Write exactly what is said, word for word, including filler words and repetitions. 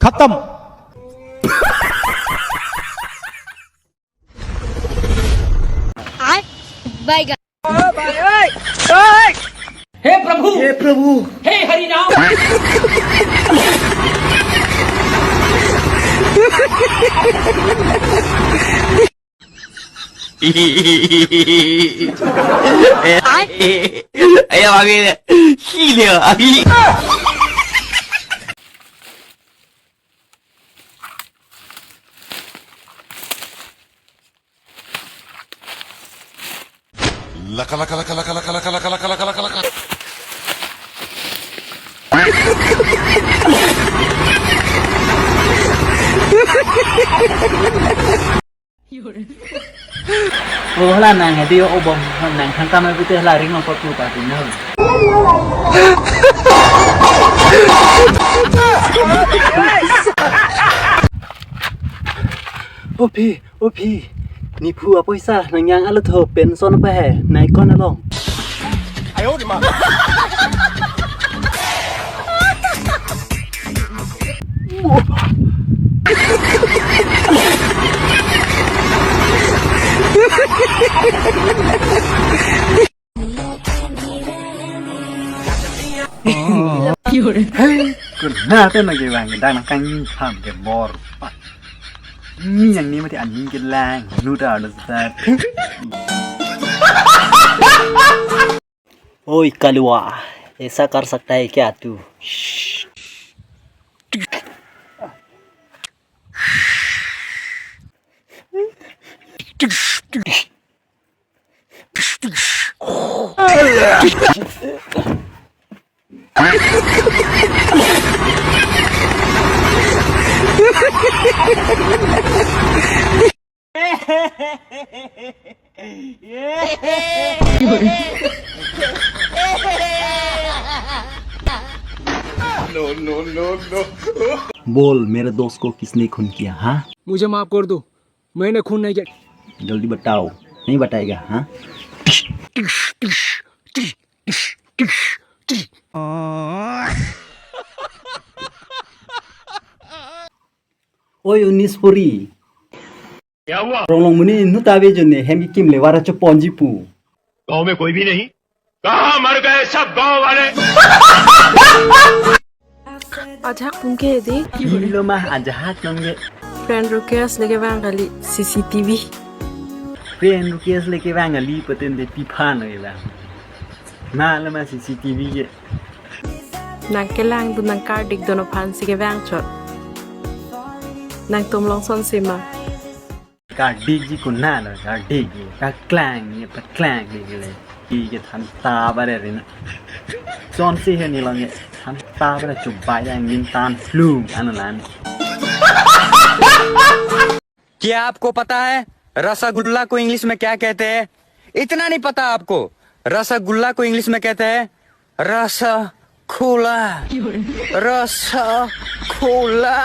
खत्म। आय बाय गा हे प्रभु, हे प्रभु, हे हरि Ram. Ayo, abi, sini, abi. Laka, laka, laka, laka, laka, laka, laka, laka, laka, laka. Oh, hala nang hedi, oh, bom, nang thangkam abite hala ring long pot pu pa tin na. Oh, phi, oh, phi. Niphu apoisa nang yang alo tho pension pa he, nai kon along. Kuna te nang kevang dang nang kangni pham ke bor. Mi yang ni mati anjing ke lang, nu ta ada sa. Oi, kalua, ऐसा कर सकता है क्या तू? No, no, no, no. बोल, मेरे दोस्त को किसने खून किया, हाँ? मुझे माफ कर दो, मैंने खून नहीं किया। जल्दी बताओ, नहीं बताएगा, हाँ? Oi, unis puri. क्या हुआ? Ronglong muni nu ta ve jone hem ki kim le vara cho ponji pu. गांव में कोई भी नहीं। कहाँ मर गए सब गांव वाले? Ajahak pun ke di. Ilo ma ajahak nang ge. Friend request lagi bang kali C C T V. Friend request lagi bang kali paten de piphan lagi bang. Malam ma C C T V ge. Nang kelang dun nang kardik dun aphan si kevang chot. Nangtum longson si ma. Kardik ji kuna lo, kardik ji. Kaklang ji, paklang ji le. Ji ke than ta bare rin. Son si he ni long ye. Than ta bare chubai yang nin tan lung an lan. क्या आपको पता है रसगुल्ला को इंग्लिश में क्या कहते हैं? इतना नहीं पता आपको? रसगुल्ला को इंग्लिश में कहते हैं रस खोला। रस खोला।